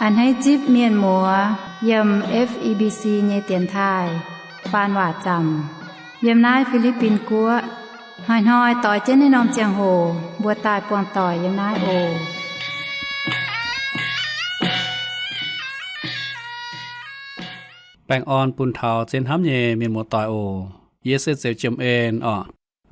A'hneiv zipv mienh muoz yiem F E B C nyei dienx taaih faan waac zaamc yiem naaiv Fi^li^bin Guoqv. Hnoi-hnoi doix jienv naaiv norm ziangh hoc mbuo daaih buangh doic yiem naaiv oc. Baengh orn bun taux zien hnamv nyei mienh muoz doic oc. Yie se Zeux Jiem En orqc.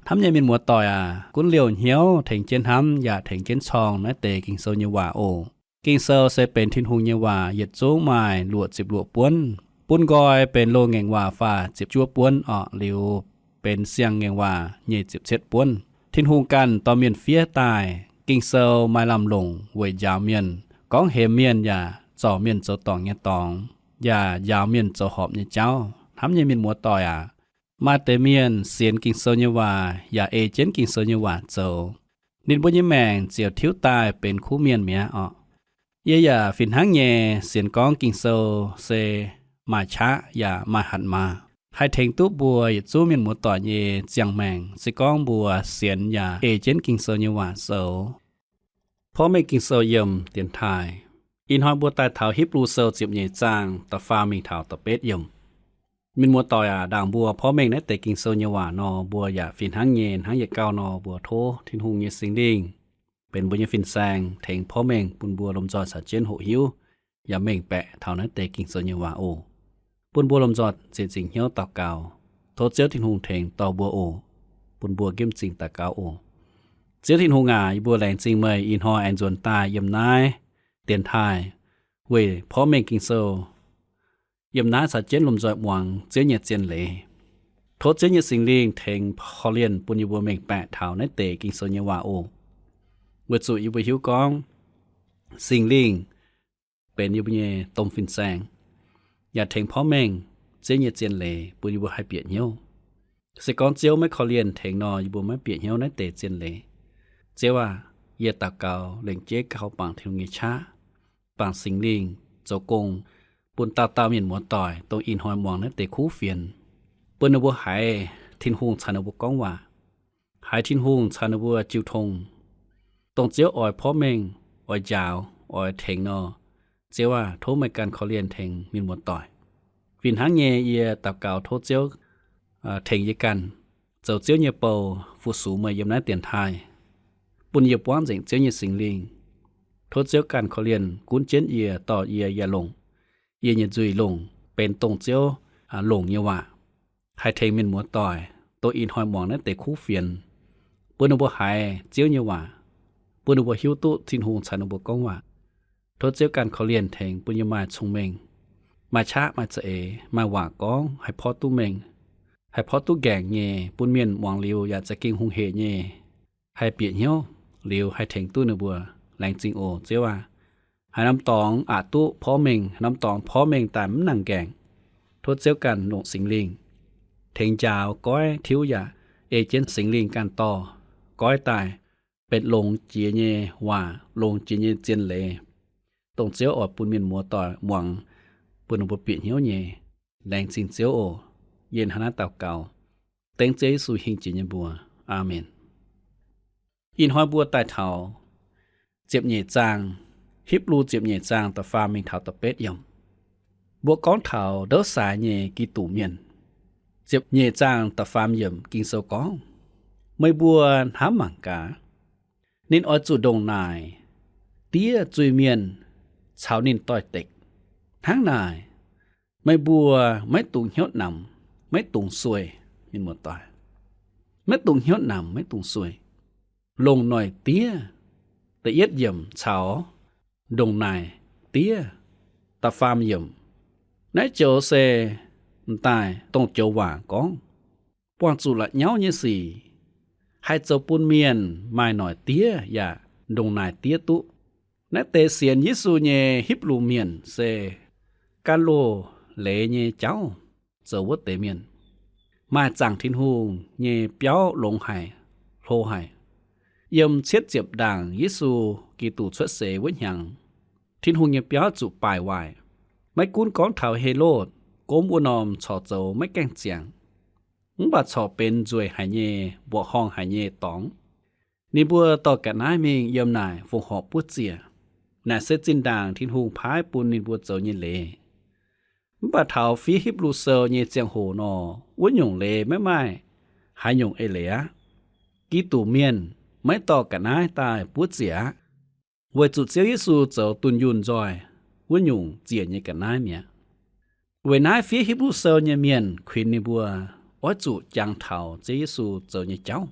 Hnamv nyei mienh muoz doic aac, gunv liouh hnyouv tengx jienv hnamv yaac tengx jienv corng naaiv deix Ging-Sou nyei waac oc. Ging-Sou se benx Tin-Hungh nyei waac, yietc zungv maaih luoqc ziepc luoqc buonv. Bun nqoi benx loz-ngaengc waac faah ziepc juov buonv orqc, liuz benx siang-ngaengc waac nyic ziepc cietv buonv. Tin-Hungh ganh dorh mienh fiev daaih. Ging-Sou maaih lamh longc weic njaaux mienh, gorngv hemx mienh yaac zorc mienh zoux dorngc nyei dorngx, yaac njaaux mienh zoux horpc nyei jauv. Hnamv nyei mienh muoz doic aac, maaih deix mienh sienx Ging-Sou nyei waac yaac ei jienv Ging-Sou nyei waac zoux, ninh mbuo nyei maengc ziouc tiuv daaih benx kuv mienh mi'aqv orqc. Yie yaac fih hnangv nyei sienx gorngv Ging-Sou se maaih qaqv yaac maaih hatc maaz, haih tengx duqv mbuo yietc zungv mienh muoz doic nyei ziangh maengc, se gorngv mbuo sienx yaac ei jienv Ging-Sou nyei waac zoux. Porv mengh Ging-Sou yiem dienx taaih. Ih hnoi mbuo daaih taux Hipv^lu Sou ziepc nyeic zaang da'faam mingh taux da'betv yiemc. Mienh muoz doic aac, ndaangc mbuo porv mengh naaiv deix Ging-Sou nyei waac nor, mbuo yaac fih hnangv nyei hnangv yietc gauh nor, mbuo tov Tin-Hungh nyei Singx Lingh benx mbuo nyei fin-saeng, tengx porv mengh bun mbuo lomh nzoih caux jienv hoqc hiuv yaac mengh baeqc taux naaiv deix Ging-Sou nyei waac oc. Bun mbuo lomh nzoih zieqc zingc hnyouv daux gaux, tov Ziouv Tin-Hungh tengx dorh mbuo oc. Bun mbuo nqemh zingh daux gaux oc. Ziouv Tin-Hungh aac, yie mbuo laengz zingh meih ih hnoi aengx nzuonx daaih yiem naaiv dienx taaih weic porv mengh Ging-Sou yiem naaiv caux jienv lomh nzoih muangx Ziouv nyei zien leiz. Tov Ziouv nyei Singx Lingh tengx korv-lienh bun yie mbuo mengh baeqc taux naaiv deix Ging-Sou nyei waac oc. Weic zuqc yie mbuo hiuv gorngv Singx Lingh benx yie mbuo nyei domh fin-saeng, yaac tengx porv mengh Ziouv nyei zien leiz bun yie mbuo haih bieqc hnyouv. Se gorngv Ziouv maiv korv-lienh tengx nor, yie mbuo maiv bieqc hnyouv naaiv deix zien leiz. Ziouv aac, yie daux gaux lengc jeiv gauh bangc Tin-Hungh nyei qaqv, bangc Singx Lingh zoux gong bun dauh dauh mienh muoz-doic, dongh ih hnoi muangx naaiv deix kuv fienx, bun ninh mbuo haiz Tin-Hungh caux ninh mbuo gorngv waac, haiz Tin-Hungh caux ninh mbuo jiu tong, dongh Ziouv oix porv mengh, oix njaaux, oix tengx nor. Ziouv aac, tov meih ganh korv-lienh tengx mienh muoz-doic. Fih hnangv nyei, yie daux gaux tov Ziouv tengx yie ganh zoux Ziouv nyei bou, fu-sux meih yiem naaiv dienx taaih, bun yie buangv nzengc Ziouv nyei Singx Lingh. Tov Ziouv ganh korv-lienh gunv jienv yie, dorh yie yaac longc yie nyei nzuih longc benx dongh Ziouv longc nyei waac, haih tengx mienh muoz-doic, dongh ih hnoi muangx naaiv deix kuv fienx, bun ninh mbuo haiz Ziouv nyei waac, bun ninh mbuo hiuv duqv Tin-Hungh caux ninh mbuo gorngv waac. Tov Ziouv ganh korv-lienh tengx bun yie maaih cong-mengh, maaih qaqv, maaih za'eix, maaih waac gorngv haih porv duqv mengh, haih porv duqv nqaengc nyei, bun mienh muangx liuz yaac za'gengh hungh hec nyei, haih bieqc hnyouv liuz haih tengx duqv ninh mbuo. Laengz zingh oc, Ziouv aac. Haaix norm dorngx aqc duqv porv mengh, haaix norm dorngx porv mengh daaih mv nangc nqaengc, tov Ziouv ganh longc Singx Lingh tengx njaaux goiv tiuv yaac ei jienv Singx Lingh ganh dorh goiv daaih benx longx jiex nyei waac, longx jiex nyei zien leiz, dongh Ziouv oix bun mienh muoz-doic muangx, bun ninh mbuo bieqc hnyouv nyei. Laengz zingh Ziouv oc. Yie hnangv naaiv daux gaux dengv Ziouv Yesu hingh jiex nyei mbuox. Aamen. Ih hnoi mbuo daaih taux ziepc nyeic zaang, Hipv^lu ziepc nyeic zaang da'faam mingh taux da'betv yiemc. Mbuo gorngv taux ndouv saaix nyei Giduc mienh. Ziepc nyeic zaang da'faam yiemc Ging-Sou gorngv, meih mbuo hnamv mangc gaax, ninh oix zuqc ndongc naaic diev zuiz-mienh caux ninh doix-dekc. Hnangv naaic, meih mbuo maiv dungx hnyouv namx, maiv dungx sueih. Mienh muoz-doic, maiv dungx hnyouv namx, maiv dungx sueih. Longc noic diev da'yietv yiemc caux ndongc naaic diev da'faam yiemc. Naaiv joux se m'daaih dongh joux waac gorngv, buangh zuqc la'nyauv nyei sic haih zoux bun mienh maaih noic diev yaac ndongc naaic diev duqv. Naaiv deix sienx Yesu nyei Hipv^lu Mienh se gan loz-leiz nyei jauv zoux wuov deix mienh, maaih zaangc Tin-Hungh nyei biauv longx haic, hlo haic. Yiem cietv ziepc ndaangc Yesu Giduc cuotv seix wuov hnyangx, Tin-Hungh nyei biauv zuqc baaic waaic. Maiv gunv gorngv taux Helotv gomv wuov norm corc zoux maiv gaengh ziangx, mv baac corc benx nzueic haic nyei, mbuoqc horngh haic nyei dorngx. Ninh mbuo dorh ga'naaiv mingh yiem naaic fongc horc buov ziec. Naaic se zinh ndaangc Tin-Hungh paaiv bun ninh mbuo zoux nyei leiz. Mv baac taux fiev Hipv^lu Sou nyei ziangh hoc nor, wuov nyungc leiz maiv maaih haaix nyungc eix leiz aqv. Giduc Mienh maiv dorh ga'naaiv daaih buov ziec aqv, weic zuqc Ziouv Yesu zoux dunh yunh nzoih wuov nyungc ziec nyei ga'naaiv mi'aqv. Weic naaiv fiev Hipv^lu Sou nyei mienh kuinx ninh mbuo oix zuqc jangx taux Ziouv Yesu zoux nyei jauv.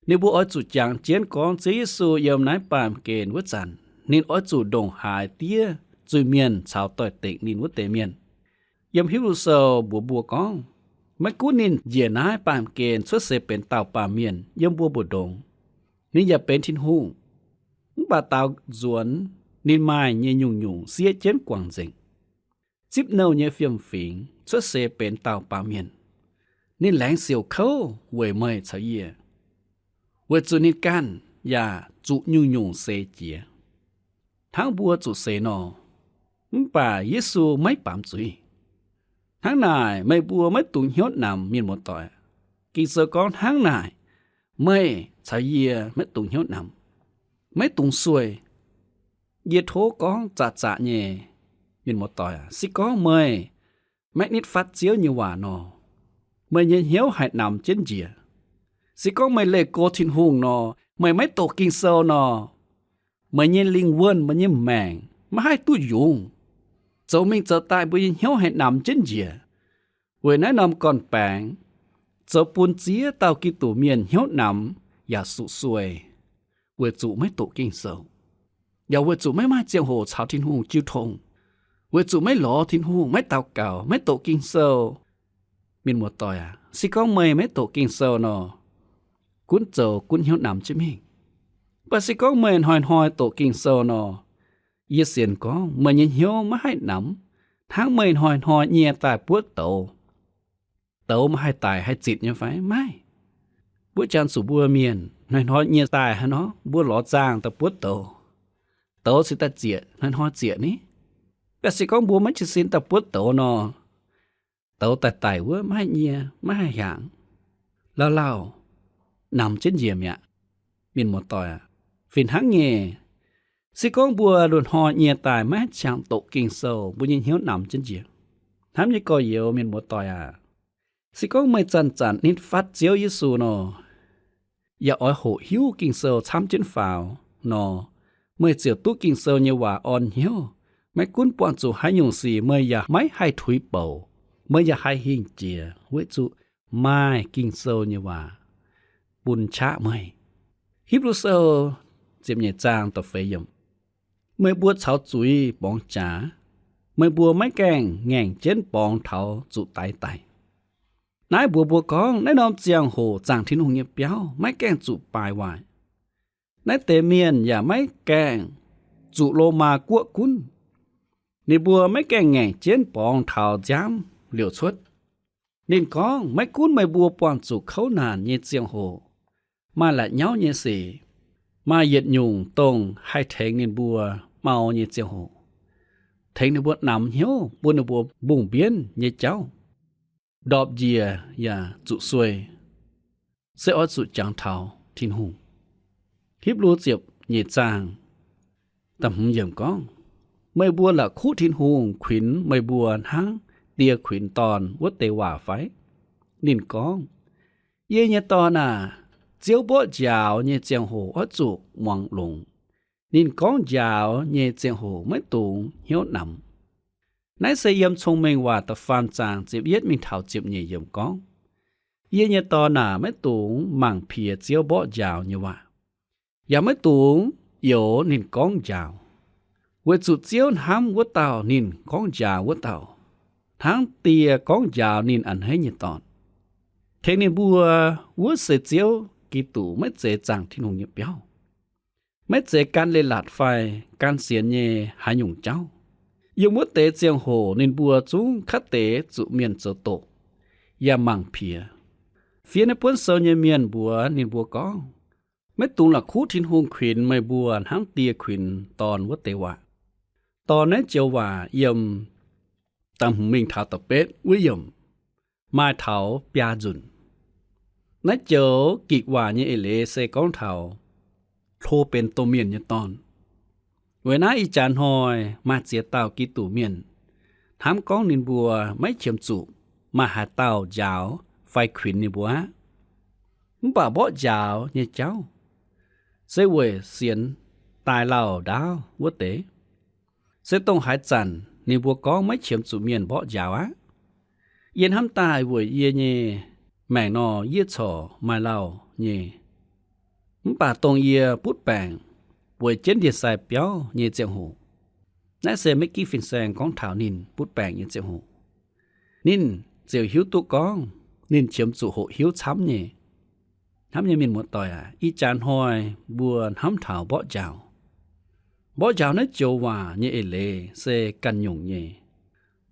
Ninh mbuo oix zuqc jangx jienv gorngv Ziouv Yesu yiem naaiv baamh gen wuov zanc, ninh oix zuqc ndongc haaix diev zuiz-mienh caux doix-dekc ninh wuov deix mienh. Yiem Hipv^lu Sou mbuox mbuo gorngv, maiv gunv ninh njiec naaiv baamh gen cuotv seix benx dauh baamh mienh yiem mbuo mbu'ndongx, ninh yaac benx Tin-Hungh. Mv baac daaux nzuonx ninh maaih nyei nyungc-nyungc siev jienv guangc nzengc, zipv nouh nyei fiem-fingx cuotv seix benx dauh baamh mienh. Ninh laengz siouc kouv weic meih caux yie, weic zuqc ninh ganh yaac zuqc nyungc-nyungc seix jiex hnangv mbuo zuqc seix nor. Mv baac Yesu maiv baamz zuiz. Hnangv naaic meih mbuo maiv dungx hnyouv namx, mienh muoz-doic. Ging-Sou gorngv hnangv naaic, meih caux yie maiv dungx hnyouv namx, maiv dungx sueih. Yie tov gorngv zaqc zaqc nyei, mienh muoz-doic aac, se gorngv meih maiv nitv fatv Ziouv nyei waac nor, meih nyei hnyouv haih namx jienv njiec. Se gorngv meih leih go Tin-Hungh nor, meih maiv doqc Ging-Sou nor, meih nyei lingh wuonh, meih nyei maengc maiv haih duqv yungz. Zoux mingh zoux daaih mbuo nyei hnyouv haih namx jienv njiec. Weic naaiv norm gorn-baengx zoux bun ziex dauh Giduc Mienh hnyouv namx yaac suqc sueih, weic zuqc maiv doqc Ging-Sou, yaac weic zuqc maiv maaih ziangh hoc caux Tin-Hungh jiu tong, weic zuqc maiv lorz Tin-Hungh, maiv daux gaux, maiv doqc Ging-Sou. Mienh muoz-doic aac, se gorngv meih maiv doqc Ging-Sou nor, gunv zoux gunv hnyouv namx jienv mingh. Mv baac se gorngv meih hnoi-hnoi doqc Ging-Sou nor, yie sienx gorngv meih nyei hnyouv maiv haih namx, hnangv meih hnoi-hnoi nyie daaih buov douz. Douz maiv haih daic haih zitc nyei fai? Maiv. Mbuo janx zuqc mbuo mienh hnoi-hnoi nyie daaih haaix nor, mbuo lorz zaangh daaih buov douz. Douz cingx daaih zieqc, hnoi-hnoi zieqc ni. Mv baac se gorngv mbuo maiv jiez sin daaih buov douz nor, douz daaih daic wuov maiv haih nyie, maiv haih hiaangx, lauh lauh, namx jienv njiec mi'aqv. Mienh muoz-doic aac, fih hnangv nyei, se gorngv mbuo luonh hnoi nyie daaih maiv haih qangx doqc Ging-Sou, mbuo nyei hnyouv namx jienv njiec. Hnamv nyei gorx-youz, mienh muoz-doic aac, se gorngv meih zanc-zanc nitv fatv Ziouv Yesu nor, yaac oix hoqc hiuv Ging-Sou camv jienv faaux nor, meih ziouc duqv Ging-Sou nyei waac orn hnyouv. Maiv gunv buangh zuqc haaix nyungc sic meih yaac maiv haih tuix bouc, meih yaac haih hingh jiex weic zuqc maaih Ging-Sou nyei waac bun qaqv meih. Hipv^lu Sou ziepc nyeic zaang da'feix yiemc, meih mbuo caux zuiz borngz jaax, meih mbuo maiv gaengh ngaengc jienv borngz taux zuqc daix daic. Naaiv mbuox mbuo gorngv naaiv norm ziangh hoc zaangc Tin-Hungh nyei biauv maiv gaengh zuqc baaix waaic. Naaiv deix mienh yaac maiv gaengh zuqc Lomaa guoqv gunv. Ninh mbuo maiv gaengh ngaengc jienv borngz taux nziaamv liouc cuotv. Ninh gorngv, maiv gunv meih mbuo buangh zuqc kouv naanc nyei ziangh hoc, maaih la'nyauv nyei sic, maaih yietc nyungc dongh haih tengx ninh mbuo mau nyei ziangh hoc, tengx ninh mbuo namx hnyouv, bun ninh mbuo mbungh mbienv nyei jauv, ndorpc njiec yaac zuqc sueih, se oix zuqc jangx taux Tin-Hungh. Hipv^lu ziepc nyeic zaang da'hmz yiemc gorngv, meih mbuo la'kuqv Tin-Hungh kuinx meih mbuo hnangv die kuinx dorn wuov deix waac fai? Ninh gorngv, yie nyei dorn aah! Ziouv mborqv njaaux nyei ziangh hoc oix zuqc muangx longx. Ninh gorngv njaaux nyei ziangh hoc maiv dungx hnyouv namx. Naaiv se yiem Cong-Mengh Waac da'faam zaang ziepc yietv mingh taux ziepc nyeic yiemc gorngv, yie nyei dorn aah! Maiv dungx mangc piex Ziouv mborqv njaaux nyei waac, yaac maiv dungx youx ninh gorngv njaaux, weic zuqc Ziouv hnamv wuov dauh ninh gorngv njaaux wuov dauh, hnangv die gorngv njaaux ninh a'hneiv nyei dorn. Tengx ninh mbuo wuov se Ziouv Giduc, maiv zeiz zaangc Tin-Hungh nyei biauv, maiv zeiz gan leiz-latc fai gan sienx nyei haaix nyungc jauv. Yiem wuov deix ziangh hoc ninh mbuo zungv kaav deix zuqc mienh zoux doqc yaac mangc piex. Fiev naaiv buonv sou nyei mienh mbuox ninh mbuo gorngv, maiv dungx la'kuqv Tin-Hungh kuinx meih mbuo hnangv die kuinx dorn wuov deix waac. Dorh naaiv joux waac yiem da'hmz mingh taux da'betv wuov yiemc maaih taux biaa nzunc. Naaiv joux Gikc waac nyei eix leiz se gorngv taux hlo benx domh mienh nyei dorn. Weic naaiv ih jaax hnoi maaih ziex dauh Giduc mienh hnamv gorngv ninh mbuo maiv qiemx zuqc maaih haaix dauh njaaux fai kuinx ninh mbuo aqv. Mv baac mborqv njaaux nyei jauv se weic sienx daaih lauh ndaauv wuov deix. Se dongh haaix zanc ninh mbuo gorngv maiv qiemx zuqc mienh mborqv njaaux aqv. Yie hnamv daaih weic yie nyei maengc nor, yie corc maaih lauh nyei. Mv baac dongh yie butv baengc weic jienv ndie-sai biauv nyei ziangh hoc, naaiv se Maiv Gitv Fin-Saeng gorngv taux ninh butv baengc nyei ziangh hoc, ninh ziouc hiuv duqv gorngv ninh qiemx zuqc hoqc hiuv camv nyei. Hnamv nyei mienh muoz-doic aac, ih jaax hnoi mbuo hnamv taux mborqv njaaux. Mborqv njaaux naaiv joux waac nyei eix leiz se ganh nyungc nyei.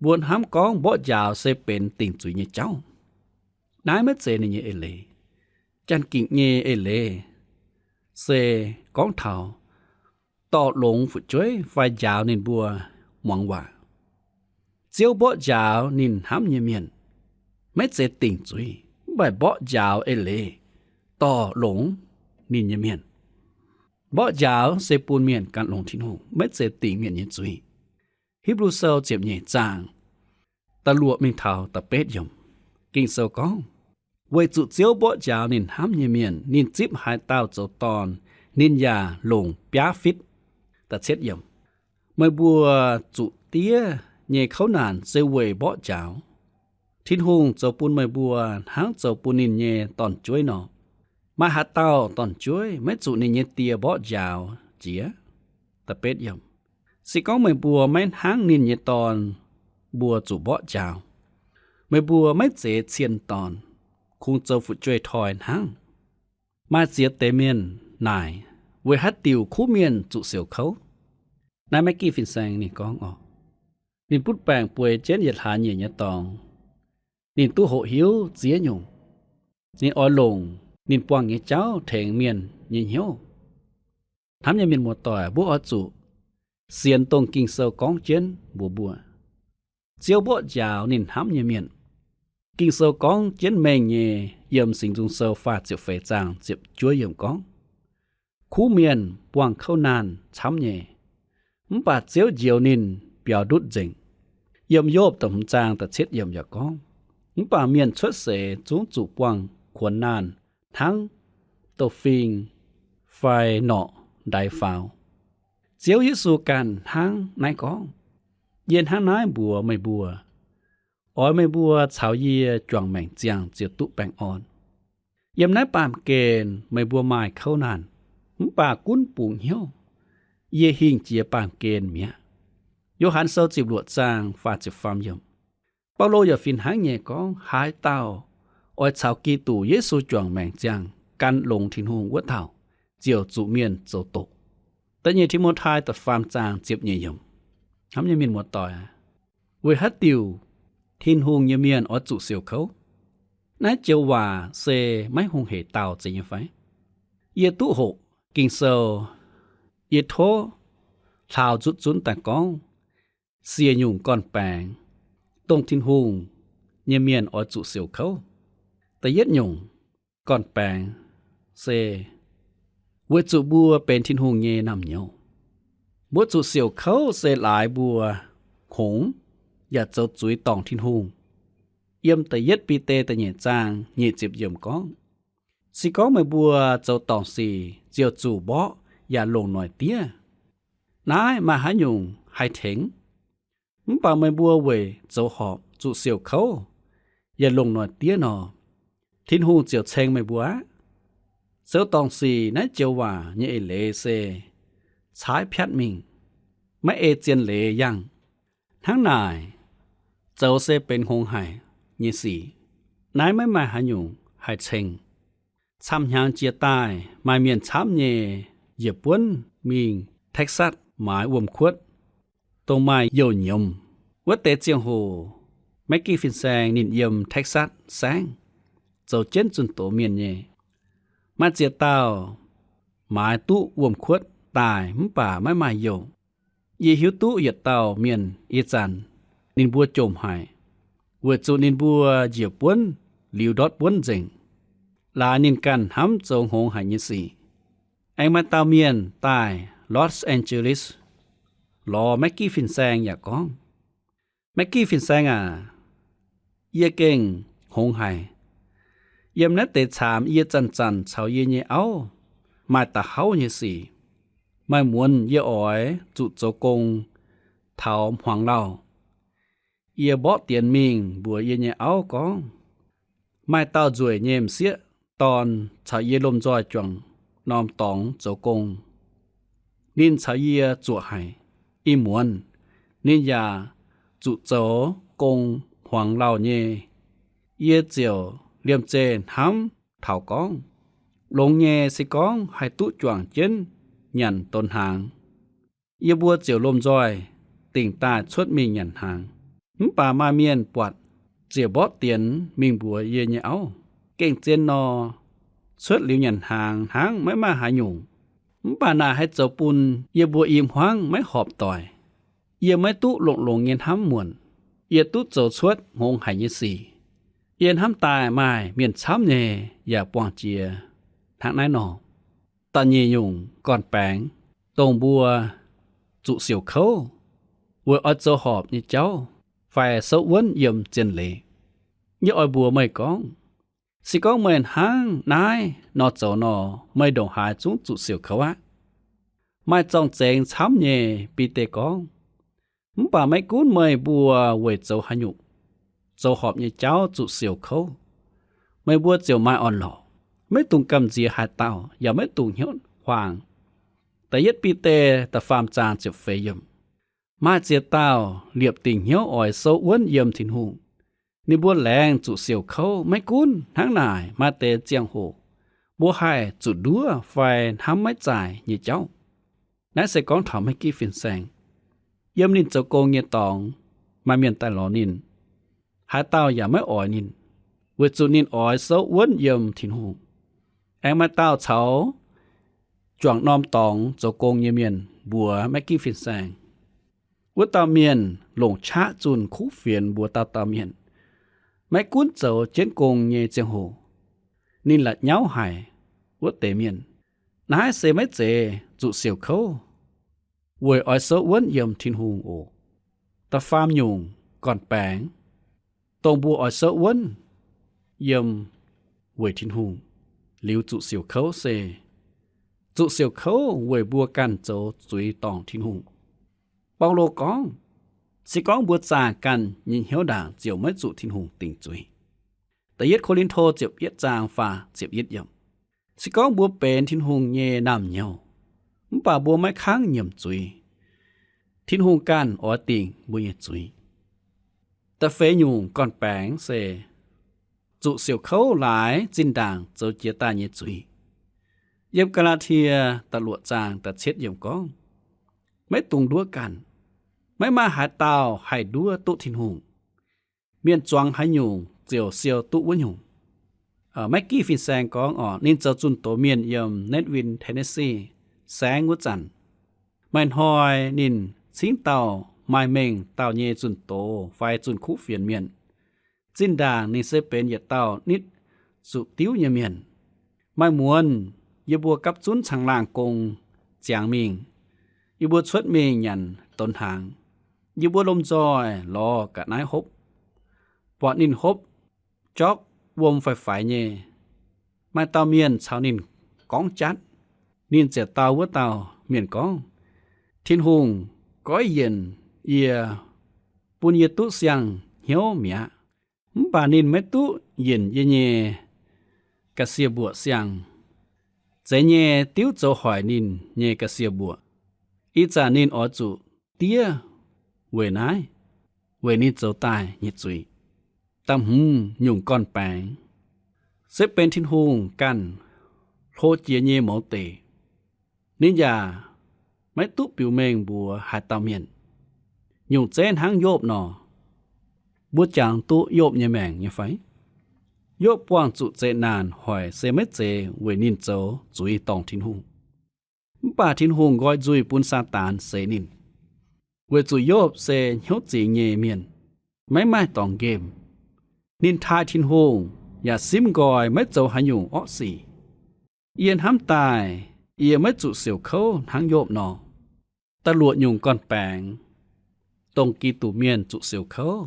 Mbuo hnamv gorngv mborqv njaaux se benx dingc zuiz nyei jauv. Naaiv maiv zeiz ninh nyei eix leiz. Janx-gikc nyei eix leiz se gorngv taux dorh longx fu'jueiv fai njaaux ninh mbuo muangx waac. Ziouv mborqv njaaux ninh hnamv nyei mienh, maiv zeiz dingc zuiz, mv baac mborqv njaaux eix leiz dorh longx ninh nyei mienh. Mborqv njaaux se bun mienh gan longx Tin-Hungh, maiv zeiz dingc mienh nyei zuiz. Hipv^lu Sou ziepc nyeic zaang da'luoqc mingh taux da'betv yiemc, Ging-Sou gorngv, weic zuqc Ziouv mborqv njaaux ninh hnamv nyei mienh, ninh zipv haaix dauh zoux dorn, ninh yaac longc biaav fitv. Meih mbuo zuqc diev nyei kouv naanc se weic mborqv njaaux. Tin-Hungh zoux bun meih mbuo hnangv zoux bun ninh nyei dorn-jueiv nor. Maaih haaix dauh dorn-jueiv maiv zuqc ninh nyei die mborqv njaaux jiex? Se gorngv meih mbuo maiv hnangv ninh nyei dorn, mbuo zuqc mborqv njaaux. Meih mbuo maiv zeiz cien dorn, kungx zoux fu'jueiv toi hnangv. Maaih ziex deix mienh naaic, weic haaix diuc kuv mienh zuqc siouc kouv? Naaiv Maiv Gitv Fin-Saeng ninh gorngv oc, ninh butv baengc bueix jienv yietc hlaax nyeic nyei dorngx, ninh duqv hoqc hiuv ziex nyungc. Ninh oix longc ninh buangh nyei jauv tengx mienh nyei hnyouv. Hnamv nyei mienh muoz-doic, mbuo oix zuqc sienx dongh Ging-Sou gorngv jienv mbuox mbuo, Ziouv mborqv njaaux ninh hnamv nyei mienh. Ging-Sou gorngv jienv mengh nyei yiem Singx Nzung Sou faah ziepc feix zaang ziepc juov yiemc gorngv, kuv mienh buangh kouv naanh camv nyei, mv baac Ziouv njoux ninh biaux ndutv nzengc. Yiem Yopv da'hmz zaang da'cietv yiemc yaac gorngv, mv baac mienh cuotv seix zungv zuqc buangh kuonx naanh hnangv douz-fing fai norqc ndaix faaux. Ziouv Yesu ganh hnangv naaiv gorngv, Yie hnangv naaiv mbuox meih mbuo, oix meih mbuo caux yie juangc maengc ziangh ziouc duqv baengh orn. Yiem naaiv baamh gen meih mbuo maaih kouv naanh, mv baac gunv bungx hnyouv. Yie hingh jiex baamh gen mi'aqv. Yo^han Sou ziepc luoqc zaang faah ziepc faam yiemc. Baulo yaac fih hnangv nyei gorngv, haaix dauh oix caux Giduc Yesu juangc maengc ziangh gan longx Tin-Hungh wuov dauh, ziouc zuqc mienh zoux doqc. Da'nyeic Ti^mo^tai da'faam zaang ziepc nyeic yiemc. Hnamv nyei mienh muoz-doic aac, weic haaix diuc Tin-Hungh nyei mienh oix zuqc siouc kouv? Naaiv joux waac se maiv hungh hec dauh zeiz nyei fai? Yie duqv hoqc Ging-Sou, yie tov hlauc nzutv zunv daaih gorngv siec nyungc gorn-baengx, dongh Tin-Hungh nyei mienh oix zuqc siouc kouv. Da'yietv nyungc gorn-baengx se weic zuqc mbuo benx Tin-Hungh nyei naamh nyouz. Mbuo zuqc siouc kouv se laaix mbuo hngongx yaac zoux zuiz dorngc Tin-Hungh. Yiem da'yietv Bide da'nyeic zaang nyic ziepc yiemc gorngv, se gorngv meih mbuo zoux dorngc sic ziouc zuqc mborqv yaac longc noic diev. Naaiv maaih haaix nyungc haih tengx? Mv baac meih mbuo weic zoux horpc zuqc siouc kouv yaac longc noic diev nor, Tin-Hungh ziouc ceng meih mbuo aqv. Zoux dorngc sic naaiv joux waac nyei eix leiz se caaiv piatv mingh, maiv ei zien leiz yangh. Hnangv naaic, zoux se benx hngongx haic nyei sic. Naaiv maiv maaih haaix nyungc haih ceng. Camv-hnyangx jiex daaih maaih mienh camv nyei njiec buonv mingh Texas maaiz wuom-kuotv, dongh maaih youh nyiemz. Wuov deix ziangh hoc, Maiv Gitv Fin-Saeng ninh yiem Texas saengv, zoux jienv zunh doz mienh nyei. Maaih ziex dauh maaiz duqv wuom-kuotv daaih mv baac maiv maaih youh. Yie hiuv duqv yietc dauh mienh ih zanc ninh mbuo jomc haic, weic zuqc ninh mbuo njiec buonv liuz ndortv buonv nzengc. Laaix ninh ganh hnamv zoux hngongx haic nyei sic. Aengx maaih dauh mienh daaih Los Angeles lorz maiv gitv fin-saeng yaac gorngv, Maiv gitv fin-saeng aac, yie gengh hngongx haic. Yiem naaiv deix caamx yie zanc-zanc caux yie nyei auv maaih da'hauv nyei sic. Maaih muonz yie oix zuqc zoux gong taux hmuangx lauh. Yie mborqv dienx mingh mbuox yie nyei auv gorngv, maaih dauh nzueic nyei m'sieqv dorn caux yie lomh nzoih juangc norm dorngx zoux gong. Ninh caux yie zuoqc haic. Ih muonz ninh yaac zuqc zoux gong hmuangx lauh nyei. Yie ziouc liemh zeih hnamv taux gorngv, longx nyei se gorngv haih duqv juangc jienv nyanc donx hnaangx, yie mbuo ziouc lomh nzoih dingc daaih cuotv mingh nyanc hnaangx. Mv baac maaih mienh buatc ziouc mborqv dienx mingh mbuox yie nyei auv, gengh zien nor, cuotv liuz nyanc hnaangx hnangv maiv maaih haaix nyungc. Mv baac naaic haih zoux bun yie mbuo i hmuangv maiv horpc doic. Yie maiv duqv longx-longx nyei hnamv muonc. Yie duqv zoux cuotv hngongx haic nyei sic. Yie hnamv daaih maaih mienh camv nyei yaac buangh jiex hnangv naaiv nor. Da'nyeic nyungc gorn-baengx, dongh mbuo zuqc siouc kouv weic oix zoux horpc nyei jauv fai souv wuonv yiem zien leiz. Yie oix mbuox meih gorngv, se gorngv meih hnangv naaiv nor zoux nor, meih ndongc haaix zungv zuqc siouc kouv aqv. Maaih zorng-zengx camv nyei Bide gorngv, mv baac maiv gunv meih mbuo weic zoux haaix nyungc, zoux horpc nyei jauv zuqc siouc kouv, meih mbuo ziouc maaih orn-lorqc. Maiv dungx gamh nziex haaix dauh, yaac maiv dungx hnyouv huaang. Da'yietv Bide da'faam zaang ziepc feix yiemc. Maaih ziex dauh liepc dingc hnyouv oix souv wuonv yiem Tin-Hungh. Ninh mbuo laengz zuqc siouc kouv. Maiv gunv hnangv naaic, maaih deix ziangh hoc mbuo haih zuqc nduov fai hnamv maiv zaaic nyei jauv. Naaiv se gorngv taux maiv gitv fin-saeng. Yiem ninh zoux gong nyei dorngx, maaih mienh daaih lorz ninh. Haaix dauh yaac maiv oix ninh, weic zuqc ninh oix souv wuonv yiem Tin-Hungh. Aengx maaih dauh caux juangc norm dorngx zoux gong nyei mienh mbuox maiv gitv fin-saeng. Wuov dauh mienh longc qaqv zunh kuv fienx mbuox dauh dauh mienh, maiv gunv zoux jienv gong nyei ziangh hoc, ninh la'nyauv haic wuov deix mienh. Naaiv se maiv zeiz zuqc siouc kouv weic oix souv wuonv yiem Tin-Hungh oc. Da'faam nyungc gorn-baengx, dongh mbuo oix souv wuonv yiem weic Tin-Hungh liuz zuqc siouc kouv se, zuqc siouc kouv weic mbuo ganh zoux zuiz dorngc Tin-Hungh. Baulo gorngv, se gorngv mbuo zaah ganh nyei hnyouv ndaangc ziouc maiv zuqc Tin-Hungh dingc zuiz. Da'yietv Ko^lin^to ziepc yietv zaang faah ziepc yietv yiemc. Se gorngv mbuo benx Tin-Hungh nyei naamh nyouz, mv baac mbuo maiv kangv nyiemc zuiz, Tin-Hungh ganh oix dingc mbuo nyei zuiz. Da'feix nyungc gorn-baengx se zuqc siouc kouv laaix zinh ndaangc zoux jiex daaih nyei zuiz. Yiem Gaa^laa^tie da'luoqc zaang da'cietv yiemc gorngv, maiv dungx nduov ganh. Maiv maaih haaix dauh haih nduov duqv Tin-Hungh. Mienh zuangx haaix nyungc ziouc siou duqv wuov nyungc. Maiv gitv fin-saeng gorngv oc, ninh zoux zunh doz mienh yiem Nashville, Tennessee saengv wuov zanc, maaih hnoi ninh cingv dauh maaih mengh dauh nyei zunh doz fai zunh kuv fienx mienh. Zinh ndaangc ninh se benx yietc dauh nitv zuqc diuv nyei mienh. Maaih muonz yie mbuo gapv zunv caangh laangh gong ziangx mingh, yie mbuo cuotv mingh nyanc donx hnaangx. Yie mbuo lomh nzoih lorz ga'naaiv hopv, buatc ninh hopv jorkv wuom faix-faix nyei. Maaih dauh mienh caux ninh gorngv jatv. Ninh ziouc dau wuov dauh mienh gorngv, Tin-Hungh goiv yienc yie, bun yie duqv siang-hnyouv mi'aqv. Mv baac ninh maiv duqv yienc yie nyei ga'sie mbuoqc siang. Zeiz nyei diuv zoux hoic ninh nyei ga'sie mbuoqc. Ih zanc ninh oix zuqc diev weic naaiv, weic ninh zoux daaih nyei zuiz. Da'hmz nyungc gorn-baengx se benx Tin-Hungh ganh hlo jiex nyei mouz deic. Ninh yaac maiv duqv biux mengh mbuox haaix dauh mienh. Nyungc zeiv hnangv Yopv nor. Mbuo jangx duqv Yopv nyei maengc nyei fai? Yopv buangh zuqc zeqc naanc hoic se maiv zeiz weic ninh zoux zuiz dorngc Tin-Hungh. Mv baac Tin-Hungh nqoi nzuih bun Saadaan seix ninh, weic zuqc Yopv se hnyouv zingx nyei mienh, maiv maaih dorngx nqemh. Ninh taaih Tin-Hungh yaac simv nqoi maiv zoux haaix nyungc orqv sic. Yie hnamv daaih yie maiv zuqc siouc kouv hnangv Yopv nor. Da'luoqc nyungc gorn-baengx, dongh Giduc mienh zuqc siouc kouv,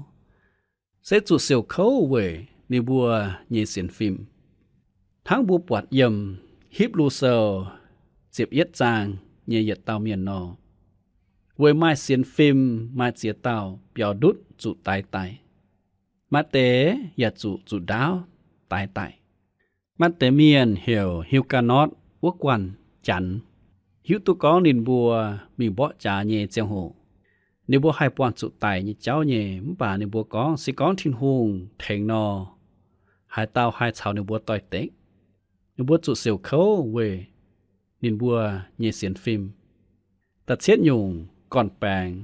se zuqc siouc kouv weic ninh mbuo nyei sienx fim. Hnangv mbuo buatc yiem Hipv^lu Sou ziepc yietv zaang nyei yietc dauh mienh nor, weic maaih sienx fim maaih ziex dauh biaux ndutv zuqc daix daic. Maaih deix yaac zuqc zuqc ndaauv daix daic. Maaih deix mienh heuc Hiuganotv wuov guanh Janx, hiuv duqv gorngv ninh mbuo mingh mborqv jaax nyei ziangh hoc, ninh mbuo haih buangh zuqc daic nyei jauv nyei. Mv baac ninh mbuo gorngv se gorngv Tin-Hungh tengx nor, haaix dauh haih caux ninh mbuo doix-dekc? Ninh mbuo zuqc siouc kouv weic ninh mbuo nyei sienx fim. Da'cietv nyungc gorn-baengx,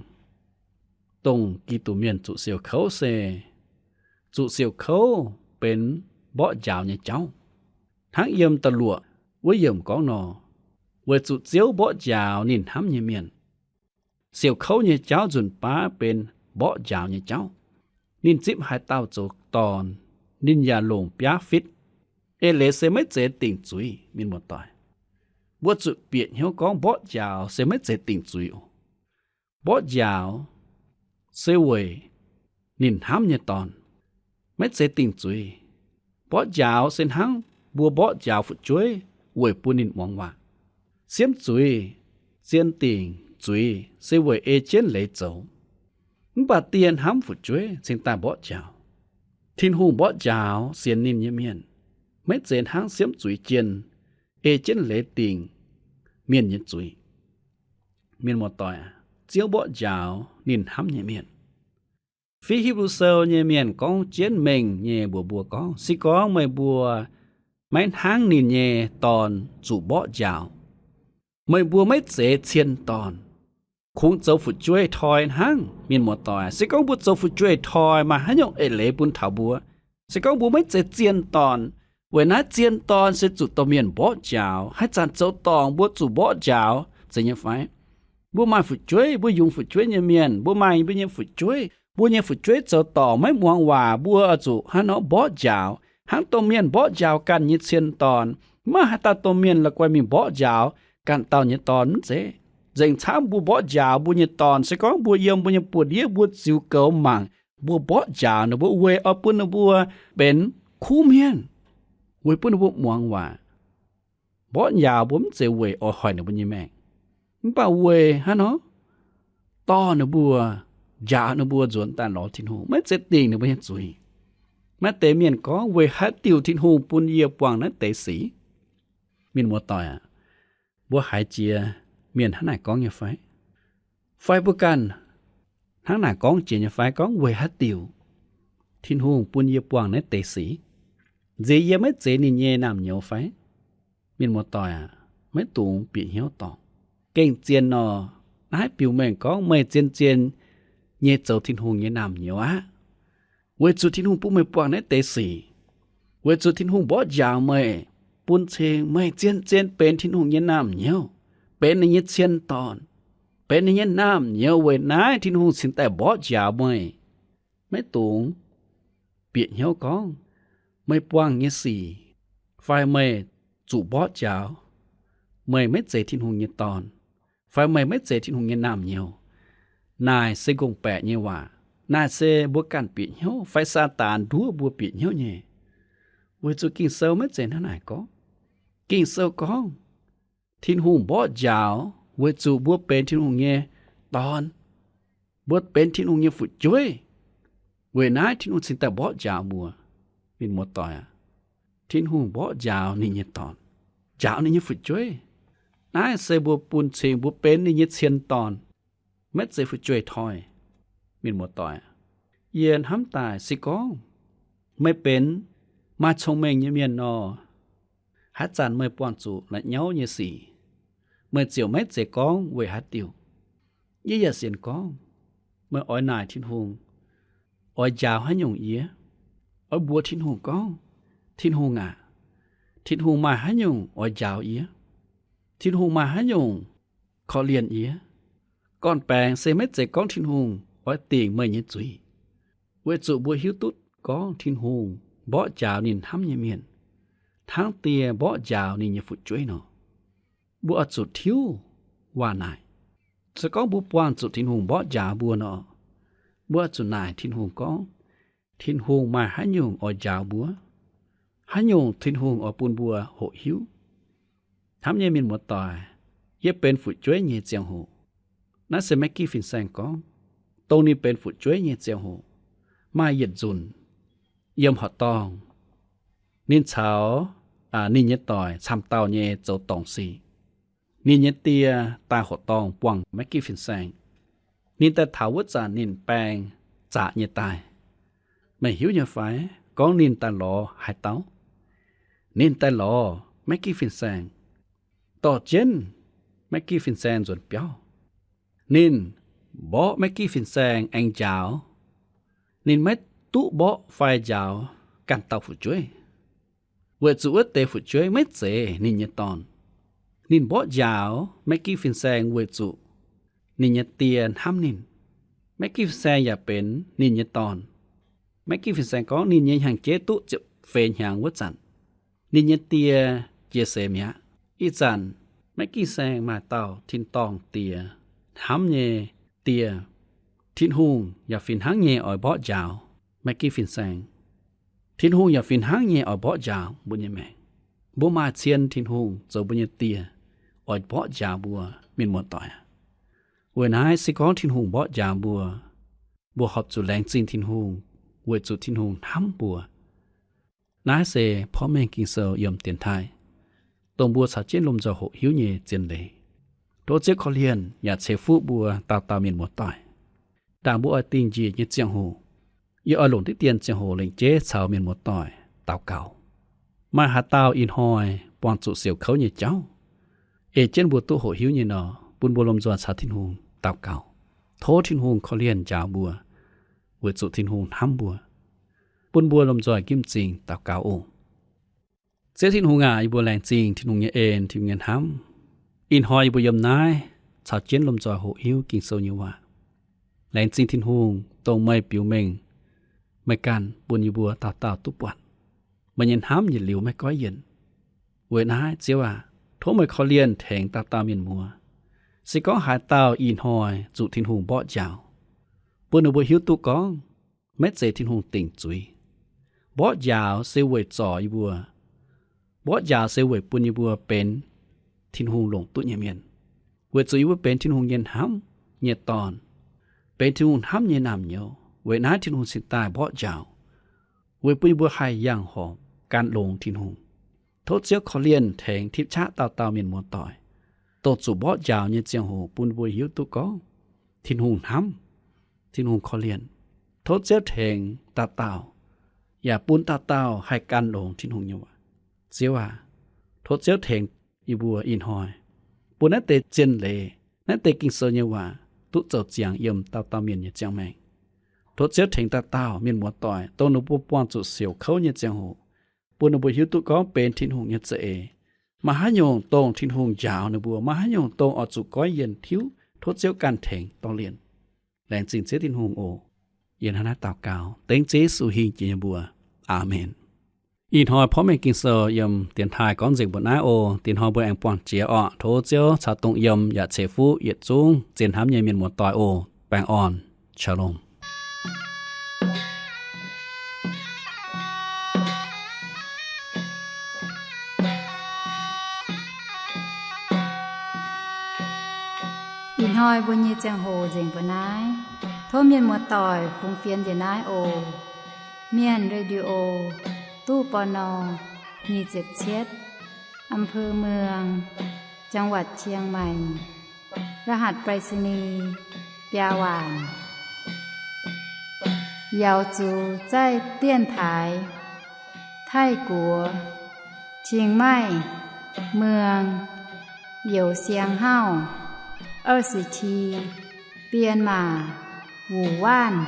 dongh Giduc mienh zuqc siouc kouv se zuqc siouc kouv benx mborqv njaaux nyei jauv. Hnangv yiem da'luoqc wuov yiemc gorngv nor, weic zuqc Ziouv mborqv njaaux ninh hnamv nyei mienh. Siouc kouv nyei jauv nzunc baav benx mborqv njaaux nyei jauv. Ninh zipv haaix dauh zoux dorn, ninh yaac longc biaav fitv. Eix leiz se maiv zeiz dingc zuiz, mienh muoz-doic. Mbuo zuqc bieqc hnyouv gorngv mborqv njaaux se maiv zeiz dingc zuiz oc. Mborqv njaaux se weic ninh hnamv nyei dorn, maiv zeiz dingc zuiz. Mborqv njaaux se hnangv mbuo mborqv njaaux fu'jueiv weic bun ninh muangx waac. Siemv zuiz, zien dingc zuiz se weic ei jienv leiz zoux. Mv baac die hnamv fu'jueiv cingx daaih mborqv njaaux. Tin-Hungh mborqv njaaux sienx ninh nyei mienh, maiv zeiz hnangv siemv zuiz jien, ei jienv leiz dingc mienh nyei zuiz. Mienh muoz-doic aac, Ziouv mborqv njaaux ninh hnamv nyei mienh. Fih Hipv^lu Sou nyei mienh gorngv jienv mengh nyei mbuox mbuo gorngv, se gorngv meih mbuo maiv hnangv ninh nyei dorn zuqc mborqv njaaux, meih mbuo maiv zeiz cien dorn, kungx zoux fu'jueiv toi hnangv. Mienh muoz-doic, se gorngv mbuo zoux fu'jueiv toi, maaih haaix nyungc eix leiz bun taux mbuo? Se gorngv mbuo maiv zeiz zien dorn, weic naaiv zien dorn se zuqc domh mienh mborqv njaaux. Haaix zanc zoux dorngc mbuo zuqc mborqv njaaux, zeiz nyei fai? Mbuo maaih fu'jueiv, mbuo yungz fu'jueiv nyei mienh, mbuo maaih mbuo nyei fu'jueiv, mbuo nyei fu'jueiv zoux dorngc maiv muangx waac, mbuo oix zuqc hnangv nor mborqv njaaux, hnangv domh mienh mborqv njaaux ganh nyei cien dorn. Maiv maaih haaix dauh domh mienh la'guaih mingh mborqv njaaux ganh dauh nyei dorn, mv zeiz. Nzengc camv mbuo mborqv njaaux mbuo nyei dorn, se gorngv mbuo yiem mbuo nyei buoz-ndiev mbuo ziux goux mangc, mbuo mborqv njaaux ninh mbuo weic oix bun ninh mbuo benx kuv mienh, weic bun ninh mbuo muangx waac. Mborqv njaaux mbuo mv zeiz weic oix hoic ninh mbuo nyei maengc, mv baac weic hnangv nor dorh ninh mbuo, njaaux ninh mbuo nzuonx daaih lorz Tin-Hungh, maiv zeiz dingc ninh mbuo nyei zuiz. Maaih deix mienh gorngv, weic haaix diuc Tin-Hungh bun yie buangh naaiv deix sic? Mienh muoz-doic aac, mbuo haiz jiex mienh hnangv naaic gorngv nyei fai? Fai mbuo ganh hnangv naaic gorngv jiex nyei fai? Gorngv, weic haaix diuc Tin-Hungh bun yie buangh naaiv deix sic? Nziex yie maiv zeiz ninh nyei naamh nyouz fai? Mienh muoz-doic aac, maiv dungx bieqc hnyouv dorngc. Gengh zien nor, naaiv biux mengh gorngv meih zien-zien nyei zoux Tin-Hungh nyei naamh nyouz aqv. Weic zuqc Tin-Hungh bun meih buangh naaiv deix sic, weic zuqc Tin-Hungh mborqv njaaux meih, bun cing meih zien-zien benx Tin-Hungh nyei naamh nyouz, benx ninh nyei cien dorn, benx ninh nyei naamh nyouz. Weic naaiv Tin-Hungh cingx daaih mborqv njaaux meih. Maiv dungx bieqc hnyouv gorngv meih buangh nyei sic fai meih zuqc mborqv njaaux, meih maiv zeiz Tin-Hungh nyei dorn, fai meih maiv zeiz Tin-Hungh nyei naamh nyouz. Naaic se ngongh baeqc nyei waac. Naaic se mbuo ganh bieqc hnyouv fai Saadaan nduov mbuo bieqc hnyouv nyei. Weic zuqc Ging-Sou maiv zeiz hnangv naaic gorngv. Ging-Sou gorngv Tin-Hungh mborqv njaaux weic zuqc mbuo benx Tin-Hungh nyei dorn, mbuo benx Tin-Hungh nyei fu'jueiv. Weic naaiv Tin-Hungh cingx daaih mborqv njaaux mbuo. Mienh muoz-doic aac, Tin-Hungh mborqv njaaux ninh nyei dorn, njaaux ninh nyei fu'jueiv. Naaiv se mbuo bun cing mbuo benx ninh nyei cien dorn, maiv zeiz fu'jueiv toi. Mienh muoz-doic aac, yie hnamv daaih se gorngv meih benx maaih cong-mengh nyei mienh nor, haaix zanc meih buangh zuqc la'nyauv nyei sic, meih ziouc maiv zeiz gorngv weic haaix diuc. Yie yaac sienx gorngv meih oix naaic Tin-Hungh, oix njaaux haaix nyungc yie, oix mbuox Tin-Hungh gorngv, Tin-Hungh aac, Tin-Hungh maaih haaix nyungc oix njaaux yie? Tin-Hungh maaih haaix nyungc korv-lienh yie? Gorn-baengx se maiv zeiz gorngv Tin-Hungh oix dingc meih nyei zuiz, weic zuqc mbuo hiuv duqv gorngv Tin-Hungh mborqv njaaux ninh hnamv nyei mienh, hnangv die mborqv njaaux ninh nyei fu'jueiv nor. Mbuo oix zuqc tiuv waac naaic. Se gorngv mbuo buangh zuqc Tin-Hungh mborqv njaaux mbuo nor, mbuo zuqc naaic Tin-Hungh gorngv, Tin-Hungh maaih haaix nyungc oix njaaux mbuo? Haaix nyungc Tin-Hungh oix bun mbuo hoqc hiuv? Hnamv nyei mienh muoz-doic, yie benx fu'jueiv nyei ziangh hoc, naaiv se Maiv Gitv fin-saeng gorngv, dongh ninh benx fu'jueiv nyei ziangh hoc, maaih yietc nzunc yiem horqc dorngh, ninh caux ninh nyei doic camv-dauh nyei zoux dorngc sic. Ninh nyei die daaih horqc dorngh buangh Maiv Gitv fin-saeng. Ninh daaih taux wuov zanc ninh baeng zaqc nyei daaih. Meih hiuv nyei fai gorngv ninh daaih lorz haaix dauh? Ninh daaih lorz Maiv Gitv fin-saeng, dorh jienv Maiv Gitv fin-saeng nzuonx biauv. Ninh mborqv Maiv Gitv fin-saeng aengx njaaux. Ninh maiv duqv mborqv fai njaaux ganh dauh fu'jueiv, weic zuqc wuov deix fu'jueiv maiv zeiz ninh nyei dorn. Ninh mborqv njaaux Maiv Gitv fin-saeng weic zuqc ninh nyei die hnamv ninh. Maiv Gitv fin-saeng yaac benx ninh nyei dorn. Maiv Gitv fin-saeng gorngv ninh nyei hnyangx-jeiv duqv ziepc feix hnyangx wuov zanc, ninh nyei die jiex seix mi'aqv. Ih zanc Maiv Gitv fin-saeng maaih dauh tin-dorngh diex, hnamv nyei die. Tin-Hungh yaac fih hnangv nyei oix mborqv njaaux Maiv Gitv fin-saeng. Tin-Hungh yaac fih hnangv nyei oix mborqv njaaux mbuo nyei maengc. Mbuo maaih cien Tin-Hungh zoux mbuo nyei die, oix mborqv njaaux mbuo, mienh muoz-doic. Weic naaiv se gorngv Tin-Hungh mborqv njaaux mbuo, mbuo horpc zuqc laengz zingh Tin-Hungh, weic zuqc Tin-Hungh hnamv mbuo. Naaiv se Porv Mengh Ging-Sou yiem dienx taaih, dongh mbuo caux jienv lomh nzoih hoqc hiuv nyei zien leiz. Tov Ziouv korv-lienh yaac ceix fuqv mbuo dauh dauh mienh muoz-doic. Ndaangc mbuo oix dingh njiec nyei ziangh hoc, yie oix longc diqv dien ziangh hoc lengc jeiv caux mienh muoz-doic daux gaux. Maaih haaix dauh ih hnoi buangh zuqc siouc kouv nyei jauv, ei jienv mbuo duqv hoqc hiuv nyei nor, bun mbuo lomh nzoih caux Tin-Hungh daux gaux. Tov Tin-Hungh korv-lienh njaaux mbuo, weic zuqc Tin-Hungh hnamv mbuo. Bun mbuo lomh nzoih nqimv zingh daux gaux oc. Ziouv Tin-Hungh aac, yie mbuo laengz zingh Tin-Hungh nyei en, Tin-Hungh nyei hnamv. Ih hnoi yie mbuo yiem naaiv caux jienv lomh nzoih hoqc hiuv Ging-Sou nyei waac. Laengz zingh Tin-Hungh dongh meih biux mengh meih ganh bun yie mbuo dauh dauh duqv buatc. Meih nyei hnamv yietc liuz maiv goiv yienc. Weic naaiv Ziouv aac, tov meih korv-lienh tengx dauh dauh mienh muoz. Se gorngv haaix dauh ih hnoi zuqc Tin-Hungh mborqv njaaux, bun ninh mbuo hiuv duqv gorngv maiv zeiz Tin-Hungh dingc zuiz. Mborqv njaaux se weic zorc yie mbuo. Mborqv njaaux se weic bun yie mbuo benx Tin-Hungh longc duqv nyei mienh, weic zuqc yie mbuo benx Tin-Hungh nyei hnamv nyei dorn, benx Tin-Hungh hnamv nyei naamh nyouz. Weic naaiv Tin-Hungh cingx daaih mborqv njaaux, weic bun yie mbuo haih yangh horpc gan longx Tin-Hungh. Tov Ziouv korv-lienh tengx tipv qaqv dauh dauh mienh muoz-doic, dongh zuqc mborqv njaaux nyei ziangh hoc bun mbuo hiuv duqv gorngv Tin-Hungh hnamv, Tin-Hungh korv-lienh. Tov Ziouv tengx dauh dauh, yaac bun dauh dauh haih gan longx Tin-Hungh nyei waac. Ziouv aac, tov Ziouv tengx yie mbuo ih hnoi, bun naaiv deix zien leiz, naaiv deix Ging-Sou nyei waac duqv zoux ziangx yiem dauh dauh mienh nyei ziangh maengc. Tov Ziouv tengx dauh dauh mienh muoz-doic, dongh ninh mbuo buangh zuqc siouc kouv nyei ziangh hoc, bun ninh mbuo hiuv duqv gorngv benx Tin-Hungh nyei za'eix, maaih haaix nyungc dongh Tin-Hungh njaaux ninh mbuo, maaih haaix nyungc dongh oix zuqc goiv yienc tiuv, tov Ziouv ganh tengx dorh lienh. Laengz zingh Ziouv Tin-Hungh oc. Yie hnangv naaiv daux gaux dengv Ziouv Yesu hingh jiex nyei mbuox. Aamen. Ih hnoi porv mengh Ging-Sou yiem dienx taaih gorngv nzengc mbuo naaiv oc. Dinh hnoi mbuo aengx buangh jiex orqc. Tov Ziouv caux dongh yiem yaac ceix fuqv yietc zungv zien hnamv nyei mienh muoz-doic oc. Baengh orn. Shalom. Ih hnoi mbuo nyei ziangh hoc nzengc mbuo naaiv. Tov mienh muoz-doic fungx fienx njiec naaiv oc. Mienh Radio, ตู้ ปณ. nyic ziepc cietv, อำเภอเมือง จังหวัดเชียงใหม่ รหัสไปรษณีย์ biaa waanc. 姚竹在电台 Taiv-Guoqv, Chiang Mai, Muang, Youz Siang Hauv, 二十七, Bienh Maac, Wuonh Waanc.